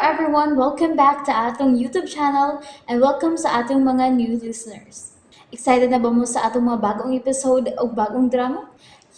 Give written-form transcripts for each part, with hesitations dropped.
Everyone! Welcome back to atong YouTube channel and welcome sa atong mga new listeners. Excited na ba mo sa atong mga bagong episode o bagong drama?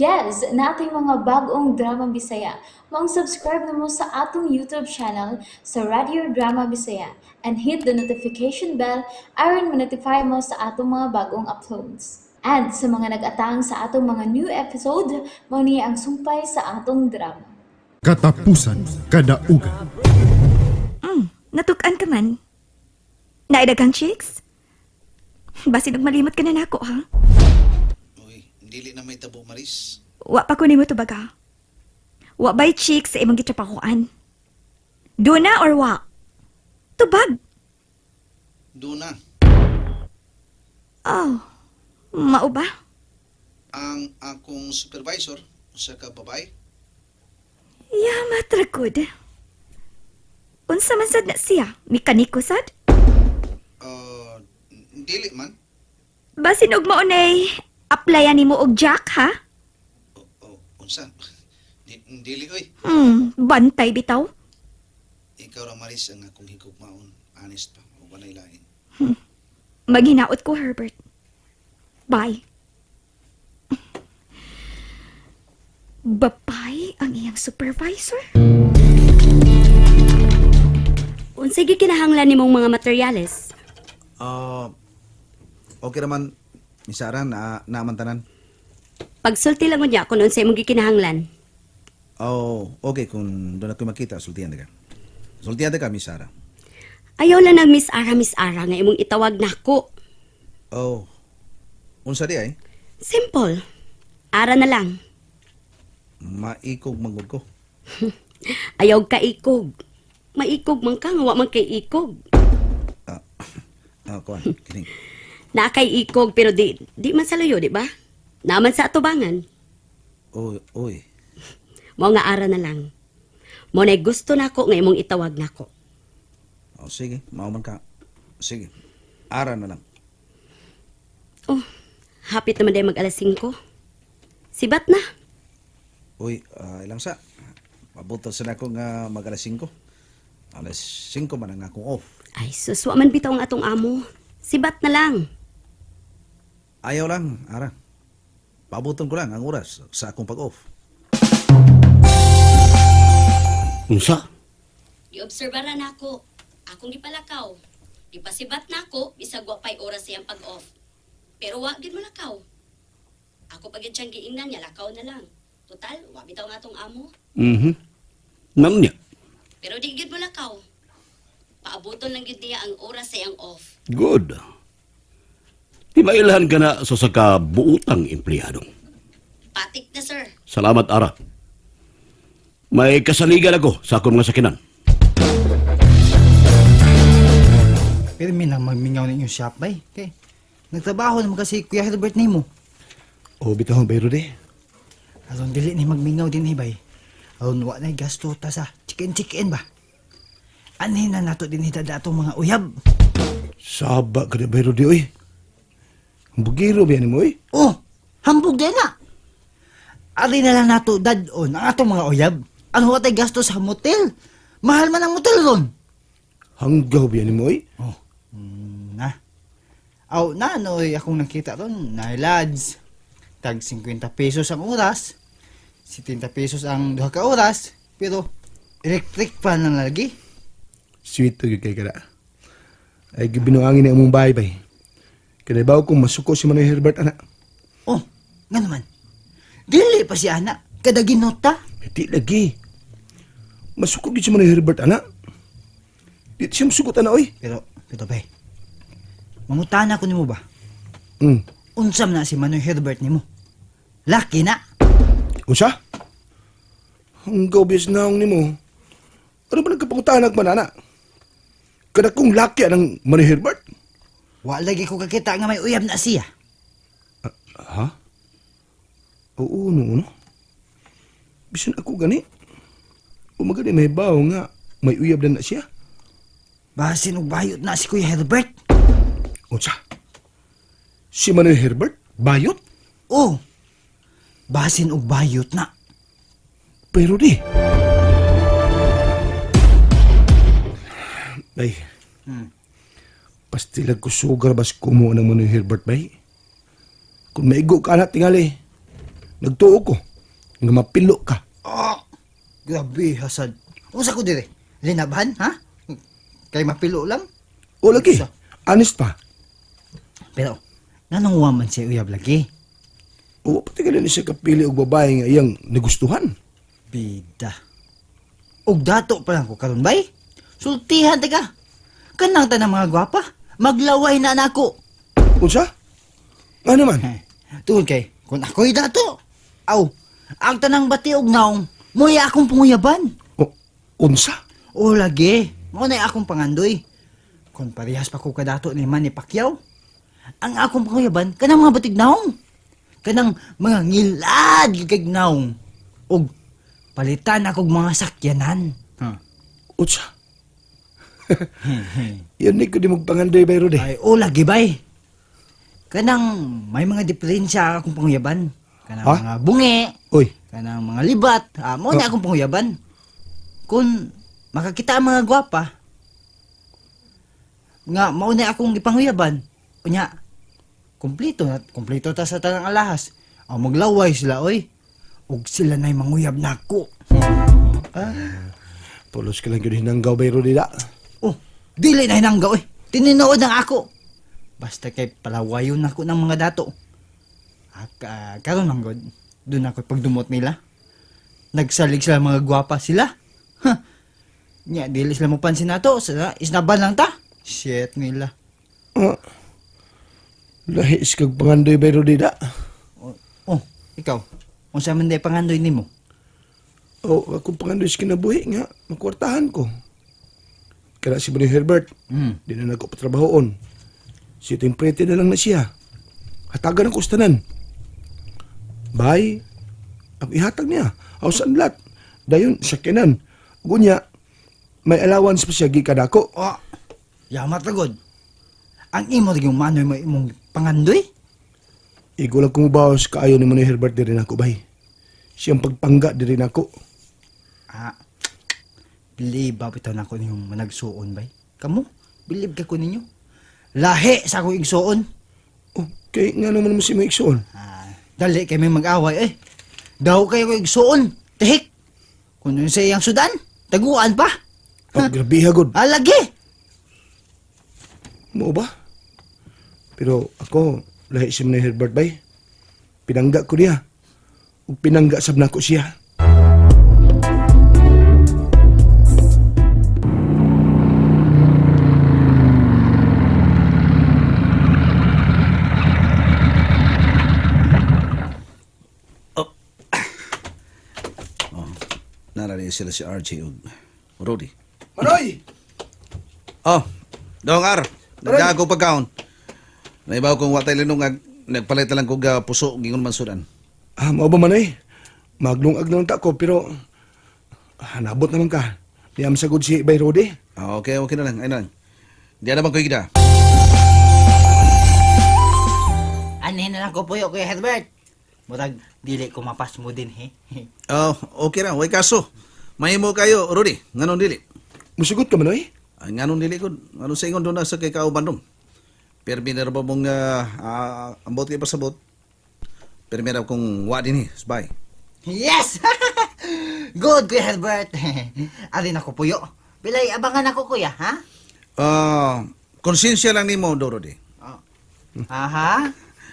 Yes! Naa tay mga bagong drama Bisaya. Maong subscribe na mo sa atong YouTube channel sa Radio Drama Bisaya and hit the notification bell aron ma-notify mo sa atong mga bagong uploads. And sa mga nag-atang sa atong mga new episode, mao ni ang sumpay sa atong drama. Katapusan Kadaugan. Natuk-an ka man. Naay daghang chicks? Basin og malimot ka na nako, ha? Uy, dili na mahitabo, Maris. Wa pa ko nimo tubaga. Wa bay chicks sa imong gitrabahoan? Duna or wa? Tubag. Duna. Oh, mao ba? Ang akong supervisor, usa ka babae. Yamat ra gud. Unsa man sad na siya? Mekaniko sad? Dili man. Basin og mao nay applyan nimo og jack, ha? O, unsa? Dili oy. Bantay bitaw. Ikaw ra, Maris, ang akong higugmaon. Honest pa, ug walay lain. Maghinaot ko, Herbert. Bye. Babae ang iyang supervisor? Unsay gikinahanglan nimong mga materyales? Okay naman, Miss Ara, na naman tanan. Pagsulti lang unya kung unsay imong gikinahanglan. Oh, okay kung duna koy makita, sultihan ka. Sultihan ka, Miss Ara. Ayaw lang nang Miss Ara, Miss Ara nga imong itawag nako. Oh. Unsa di ay? Simple. Ara na lang. Maikog man gud ko. Ayaw ka ikog. Maikog man ka nga wa man kay ikog. Ah, kuan, kining. Naa kay ikog pero di man sa luyo, di ba? Naa man sa atubangan. Oy, oy. Mao nga Ara na lang. Mao nay gusto nako nga imong itawag nako. Oh, sige, mao man ka. Sige. Ara na lang. Oh, hapit naman day mag alas 5. Sibat na. Uy, ilang sa? Pabuto sa nako nga mag alas 5. Alas 5 man ang akong off. Ay, sus, wa man bitaw ang atong amo. Sibat na lang. Ayaw lang, Ara. Pabuton ko lang ang oras sa akong pag-off. Unsa? Giobserbara nako. Akong gipalakaw. Gipasibat nako bisag wa pay oras siyang pag-off. Pero wa gid molakaw. Ako pa gid siyang giingnan niya lakaw na lang. Total, wa bitaw nga atong amo. Nam niya. Pero di gid molakaw. Paabuton lang gid niya ang oras sa iyang off. Good. Di mailhan ka na sa saka buutang empleyado. Patik na, sir. Salamat, Ara. May kasaligan ako sa akong mga sakinan. Pero may nang magmingaw na inyong shop bay. Kay, nagtrabaho naman kasi Kuya Herbert nimo. O bitaw bayro de. Aron dili ni magmingaw din eh, bay. Aron wa na gasto ta sa chicken chicken ba. Anhin na nato din hita atong mga uyab. Saba ka na bayro de oy. Ang bugiro ba yan mo oy? Oh, hambog din na. Ari na lang nato dadon ang atong mga uyab. Ano wa tay gasto sa motel? Mahal man ang motel ron. Hanggaw ba yan mo oy? Oh, na. Aw, na noy akong nakita ron, na lads. Tag 50 pesos ang oras. 70 pesos ang duha ka oras, pero electric fan lang lagi. Sweet to gyud kay kada. Ay gibinuangin na imong bahay bay. Kaya bawo kung masuko si Manoy Herbert ana. Oh, nga naman. Dili pa si ana, kada ginota. Ay, di lagi. Masuko gyud si Manoy Herbert ana. Di siya masugot ana oy. Pero bay. Mangutana ko nimo ba? Unsam na si Manoy Herbert nimo? Laki na. Unsa? Hanggaw biyas naong nimo. Ano ba nagkapangutanag man ana? Kada kong laki anang Manoy Herbert? Wa lagi ko kakita nga may uyab na siya. Ha? Oo, no, no. Bisan ako gani. Umaga may bawo nga, may uyab na na siya. Basin og bayot na si Kuya Herbert. Unsa? Si Manoy Herbert? Bayot? Oh. Basin og bayot na. Pero di. Bay. Pastilag ko sugar bas kumo ng Manoy Herbert, bay. Kung maigo ka na, tingali. Nagtuo ko. Nga mapilo ka. Ah, grabe hasad. Unsa ko dire? Linaban, ha? Kay mapilo lang. O lagi, Unsa? honest pa. Pero nganong wa man siya uyab lagi? O pati ka siya kapili og babae nga iyang nagustuhan. Bida. Og dato pa lang ko karon bay. Sultihan ta ka. Kanang tanang mga gwapa, maglaway na nako. Unsa? Nga naman? Tungod kay kung ako'y dato. Aw, ang tanang bati og naong, mo'y akong panguyaban. O, unsa? O lagi, mao na akong pangandoy. Kung parehas pa ko kadato ni Manny Pacquiao, ang akong panguyaban kanang mga batig naong. Kanang mga ngilad kag naong. Og palitan akong mga sakyanan. Huh. Unsa? Yan ni ko di magpangandoy bay Rode. Ay, o lagi bay. Kanang may mga diferensya akong panguyaban. Kanang Ha? mga bungi, Oy, kanang mga libat, ah, mao na Ah. akong panguyaban. Kung makakita ang mga gwapa, nga mao na akong gipanguyaban, unya, kumpleto na, kumpleto ta sa tanang alahas. Ang maglaway sila, oy. Ug sila na'y manguyab nako. pulos ka lang yun hinanggaw bay Rode da. Oh, dili na hinangga, oy. Tininood ang ako. Basta kay palawayon nako ng mga dato. Ah, karon man god, doon ako pagdumot nila. Nagsalig sila mga gwapa sila. Huh. Nya, dili sila mopansin nato. Sa, isnaban lang ta. Shit nila. Ah, lahi is kag pangandoy bay Rode da. Oh, oh, ikaw. Unsa man day pangandoy nimo? O, akong pangandoy sa kinabuhi nga, makwartahan ko. Kaya si Manoy Herbert, di na nagko patrabahoon. Si Ting Prete na lang na siya. Hatagan ang kustanan. Bay, ang ihatag niya. Aw sa lahat. Dayon, sakyanan. Gunya, may allowance pa siya gikan ako. Oh, yamat na god. Ang imo rin yung manoy mo imong pangandoy. Igo lang kumubawas kaayo ni Manoy Herbert diri nako bay. Siyang pagpangga diri nako. Ah, believe ba bitaw na ako ninyong managsuon bay? Kamo, believe ka ko ninyo. Lahi sa akong igsuon. Okay, nga naman mo si mo igsuon. Ah, dali kay may mag-away eh. Daw kayo ko igsuon. Tihik. Kung yun sa iyang sudan, taguan pa. Oh, grabe hagod. Ah, lagi. Mo ba? Pero ako, lahi si Manoy Herbert bay. Pinangga ko niya. Ug pinangga sab nako siya. Narari sila si RJ ug Rudy. Manoy! Oh, Dong R, nagdago pagkaon. Naibaw kong watay linungag, nagpalit na lang kog puso gingon mansudan. Ah, mao ba Manoy? Maglungag na lang ta ko pero nabot naman ka. Diyam sagod si Bay Rode. Ah, okay, okay na lang. Ay na lang. Di na bang kuy gida? Anin na lang ko puyo, Kuya Herbert. Murag, dili ko mapas mo din, he. Oh, okay ra, way kaso. Mahimo kayo, Rudy. Nganong dili? Musugot ka Manoy? Ay, nganong dili ko? Nganong sa ingon doon na sa kay kauban dong? Permi na ra ba mong ambot kay pasabot? Permi ra kung wa din eh. Bye. Yes! Good, Kuya Herbert. Arin ako puyo. Bilay, abangan ako, Kuya, ha? Ah, konsensya lang nimo, do Rudy. Oh. Aha.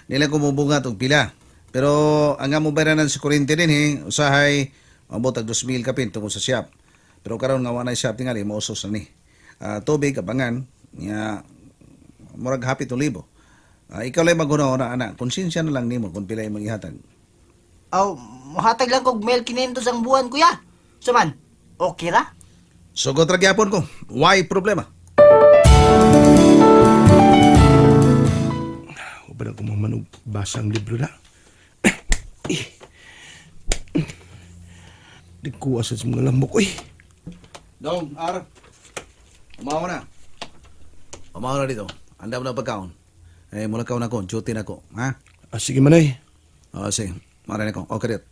Nila ko mubunga tog pila. Pero ang amo bayranan sa kuryente din eh, usahay mabot tag 2,000 kapin tungkol sa shop. Pero karon nga wa na shop tingali mausos na ni. Ah, tubig abangan nya murag hapit 1,000. Ah, ikaw lang maghuna-huna ana, konsensya na lang nimo kung pila imong ihatag. Aw, muhatag lang kog 1,500 ang buwan, Kuya. So man, okay ra? Sugot ra gyapon ko. Why problema? Wa ba na kumaman og basa ang libro na? Eh. Di ko asa sa mga lamok oy. Dong, Ar. Umawa na. Umawa na dito. Andam na pagkaon. Eh, mula kaon ako, duty na ko, ha? Ah, sige Manoy. Oh, sige. Maray na ko. Okay, dit.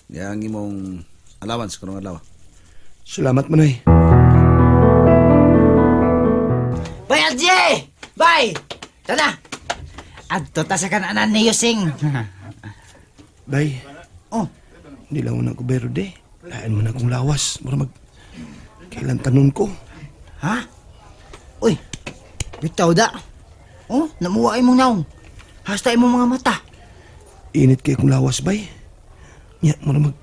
Yang imong allowance karong adlaw. Salamat Manoy. Bye! Tana! Adto ta sa kananan ni Yusing. Bay, Oh, hindi lang na ko bero de. Lain mo na akong lawas. Mura mag... Kailan tanon ko? Ha? Uy, bitaw da. Oh, namuha imong naong. Hasta imong mga mata. Init kay akong lawas, bay. Nya, mura mag...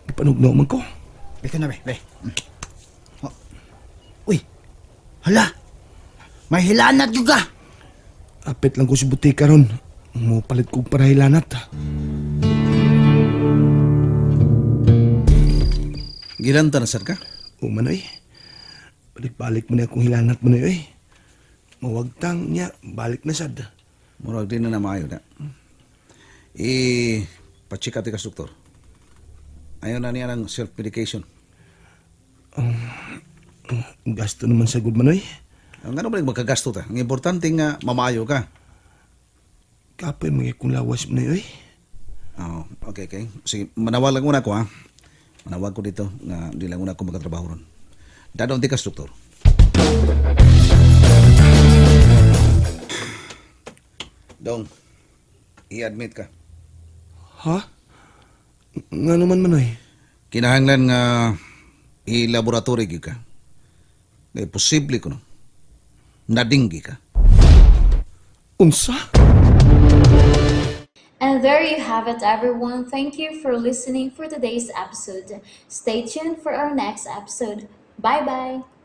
Ipanugnaw man ko. Biko na, be, be. Oh. Uy, hala. May hilanat juga. Apit lang ko sa butika ron. Mo palit kong parahilanat. Gilanta na sad ka? O manoy. Balik-balik mo na akong hilanat mo na eh. Mawagtang niya, balik na sad. Murag di na na maayo na. I pa-check up ka sa doktor. Ayaw na niya ng self-medication. Gasto naman sa good manoy. Ang ano ba magkagasto ta? Ang importante nga mamaayo ka. Kapoy mga kong lawas mo na eh. Oh, okay. Sige, manawag lang muna ko ha. Manawag ko dito nga di lang muna ako magkatrabaho ron. Dadong di ka sa doktor. Dong, i-admit ka. Ha? Nga naman manoy. Kinahanglan nga i-laboratory gyud ka. Kay posible kuno. Nadinggi ka. Unsa? And there you have it, everyone. Thank you for listening for today's episode. Stay tuned for our next episode. Bye bye.